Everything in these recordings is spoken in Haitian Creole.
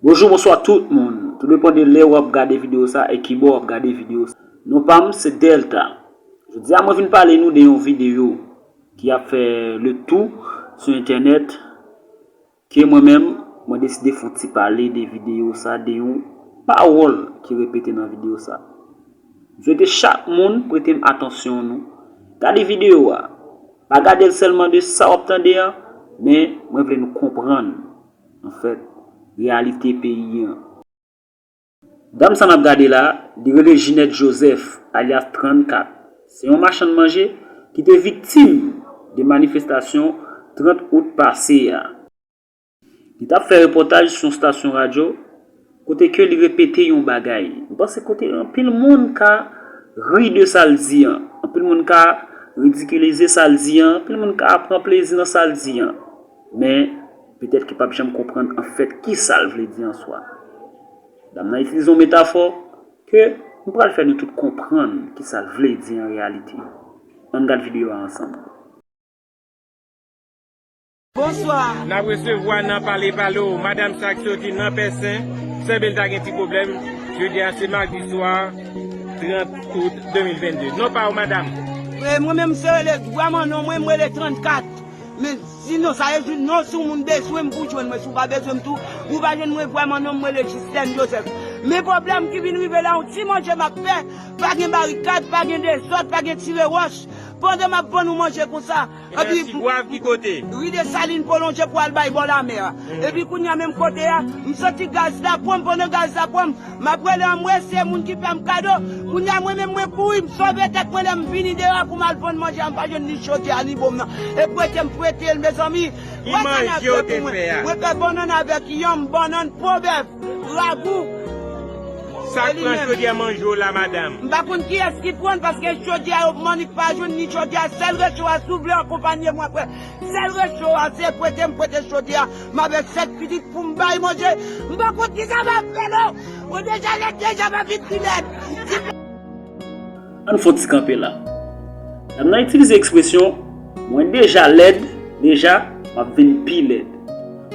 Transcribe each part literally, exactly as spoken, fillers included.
Bonjou, bonswa tout moun. Tou depann de lè w ap gade videyo sa e kibò w ap gade videyo sa. Non pa m se Delta. Jodi a mwen vin pale nou de yon videyo ki ap fè le tou sou entènèt, ke mwen menm, mwen deside fè yon ti pale de videyo sa, de yon pawòl ki repete nan videyo sa. M swete chak moun prete m atansyon nou. Gade videyo a. Pa gade l sèlman de sa w ap tande an, men mwen vle nou konprann, anfèt, reyalite peyi an. Dam sa n ap gade la, li rele Ginette Joseph, alyas trannkat. Se yon machann manje ki te viktim de manifestasyon trant out pase a. Li t ap fè repòtaj sou yon stasyon radyo, kote ke li repete yon bagay. M panse kote anpil moun ka ri de sa l di an, anpil moun ka ridikilize sa l di an, anpil moun ka pran plezi nan sa l di an. Men, petèt ke p ap janm konprann anfèt ki sa l vle di an swa. Dam nan itilize yon metafò ke m pral fè nou tout konprann ki sa l vle di an reyalite. Ann gad videyo a ansanm. Bonswa. N ap resevwa nan Pale Pale w madanm sa k soti nan Pèsen, sanble l ta gen ti pwoblèm. Jodi a se madi swa, trant out de mil vennde. Non pa w madanm? E mwen menm se rele vrèman non mwen, mwen rele trannkat. Men si non sa e jis non, si w moun bezwen m pou jwenn mwen, si w pa bezwen m tou, ou pa jwenn mwen vrèman non, mwen rele Jislèn Joseph. Men pwoblèm ki vin rive la, yon ti manje m ap fè, pa gen barikad, pa gen dezòd, pa gen tire wòch. Pandan m ap vann yon manje konsa, epi ti gwav ki kote? Ri Desalin pwolonje pou al bay bò lamè a. Epi kounye a menm kote a, m santi gaz la pran m, pandan gaz la pran m, m ap rele anmwe se moun ki fè m kado. Kounye a mwen menm mwen kouri, m sove tèt mwen lè m vini deyò a pou m al vann manje a, m pa jwenn ni chodyè a ni bonm nan. E prete m prete l mezanmi. Ki manje w te fè a? Mwen fè bannann avèk yanm, bannann po bèf, ragou. Sa k pran chodyè manje w la madanm? M pa konn kiyès ki pran l paske chodyè yo mannik pa jwenn ni chodyè sèl recho a si w vle akonpanye mwen frè. Sèl recho a se prete m prete chodyè a. M avèk sèt pitit pou m bay manje. M pa konn kisa m ap fè non. Mwen deja lèd deja m ap vin pi lèd. Ann fè yon ti kanpe la. Dam nan itilize ekspresyon mwen deja lèd, deja m ap vin pi lèd.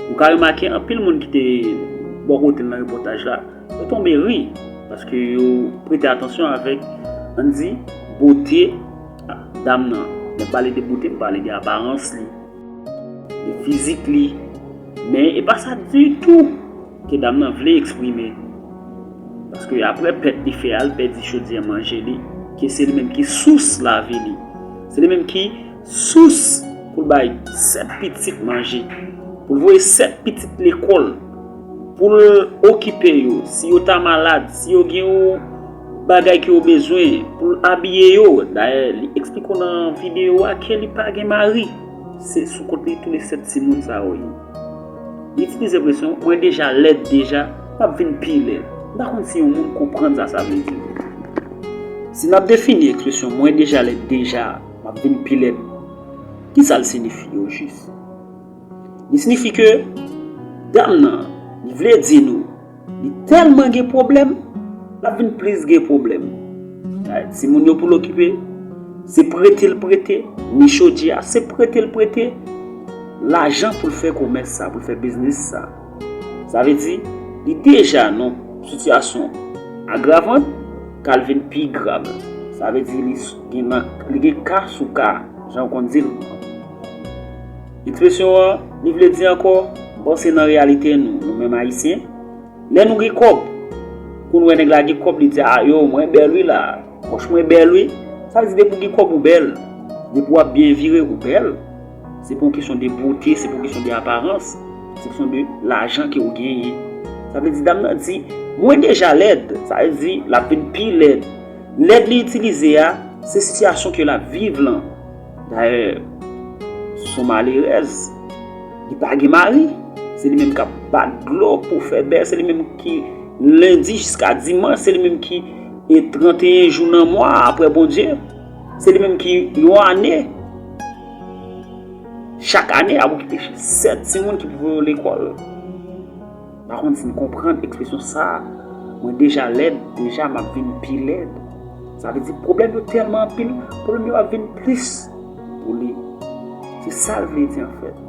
Ou ka remake anpil moun ki te bò kote l nan repòtaj la, yo tonbe ri, paske yo prete atansyon avèk, ann di, bote dam nan. Lè m pale de bote, m pale de aparans li, de fizik li. Men e pa sa ditou ke dam nan vle eksprime. Paske apre pèt li fè a, l pèdi chodyè manje li, ke se li menm ki sous lavi li. Se li menm ki sous pou l bay sèt pitit manje, pou l voye sèt pitit lekòl, pou l okipe yo, si yo ta malad, si yo gen yon bagay ke yo bezwen, pou l abiye yo. Dayè, li eksplike w nan videyo a ke li pa gen mari. Se sou kont li tou le sèt timoun sa yo ye. Li itilize ekspresyon mwen deja lèd deja, m ap vin pi lèd. M pa konn si yon moun konprann sa sa vle di. Si n ap defini ekspresyon mwen deja lèd deja, m ap vin pi lèd, kisa l siyifi ojis? Li siyifi ke dam nan, li vle di nou, li tèlman gen pwoblèm, l ap vin plis gen pwoblèm. Timoun yo pou l okipe, se prete l prete, ni chodyè a, se prete l prete, lajan pou l fè komès sa, pou l fè biznis sa. Sa vle di, li deja nan yon sitiyasyon agravant, k al vin pi grav. Sa vle di, li s- gen nan, li gen ka sou ka, jan w konn di l. Ekspresyon an, li vle di ankò, bon, se nan reyalite nou, nou menm Ayisyen, lè nou gen kòb, kou n wè nèg la gen kòb, li di, a yo, mwen bèl wi la, pòch mwen bèl wi. Sa vle di, depi w gen kòb, ou bèl. Depi w ap byen vire, ou bèl. Se pa yon kesyon de bote, se pa yon kesyon de aparans, se kesyon de lajan ke ou genyen. Sa vle di, dam nan di, mwen deja lèd, sa vle di, l ap vin pi lèd. Lèd li itilize a, se sitiyasyon ke l ap viv lan. Dayè, se yon malerèz. Li pa gen mari. Se li menm k ap bat dlo pou fè bèl. Se li menm ki lendi jiska dimanch. Se li menm ki e tranteyen jou nan mwa apre Bondye. Se li menm ki yon ane. Chak ane, ap okipe sèt timoun ki pou voye yo lekòl. Pa konn si n konprann ekspresyon sa a. Mwen deja lèd, deja m ap vin pi lèd. Sa vle di pwoblèm yo tèlman anpil, pwoblèm yo ap vin plis pou li. Se sa l vle di anfèt.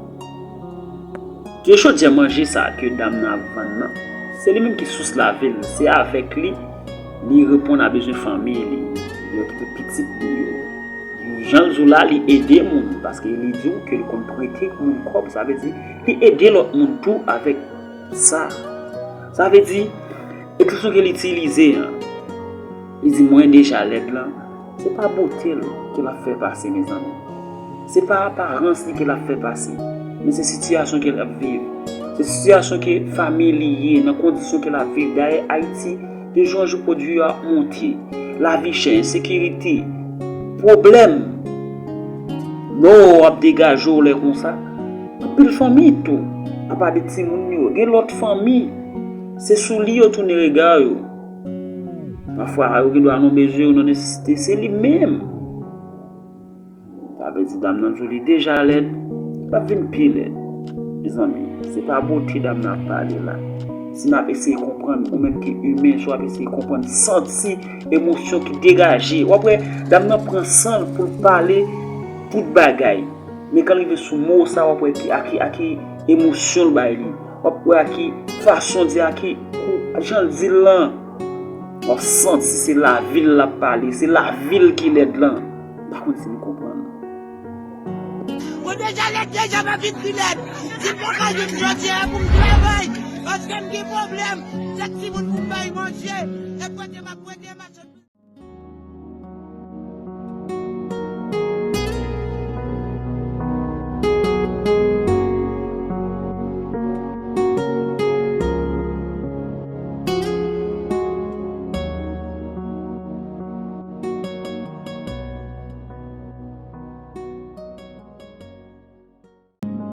Ke chodyè manje sa a ke dam nan ap vann nan, Se li menm ki sous lavi l. Se avèk li, li reponn a bezwen fanmi li, li okipe pitit li yo. Jan l di w la, li ede moun, paske li di w ke li konn prete moun kòb, sa vle di, li ede lòt moun tou avèk sa. Sa vle di, ekspresyon ke li itilize an, li di, "Mwen deja lèd" lan, se pa bote l ke l ap fè pase, mezanmi. Se pa aparans li ke l ap fè pase, men se sitiyasyon ke l ap viv. Se sitiyasyon ke fanmi li ye, nan kondisyon ke l ap viv. Dayè, Ayiti, de jou an jou, pwodui yo ap monte. Lavi chè, ensekirite, pwoblèm. Lè w ap degaje w lè konsa, anpil fanmi tou, apa de timoun yo, gen lòt fanmi, se sou li yo tounen rega yo. Pafwa, yo gen dwa nan bezwen, yo nan nesesite, se li menm. Sa vle di dam nan di w li deja lèd, l ap vin pi lèd. Mezanmi, se pa bote dam nan ap pale la. Si n ap eseye konprann, ou menm ki imen, si w ap eseye konprann, santi emosyon ki degaje, w ap wè dam nan pran san l pou l pale tout bagay. Men kan l rive sou mo sa, w ap wè ki, a ki, a ki emosyon l bay li. W ap wè a ki fason di, a ki kou, jan l di l lan. W ap santi se lavi l l ap pale, se lavi l ki lèd lan. M pa konn si nou konprann. Mwen deja lèd deja, m ap vin pi lèd. Si m pa ka jwenn jodi a pou m travay, paske m gen pwoblèm. Sèt timoun pou m bay manje, e prete m ap prete m ap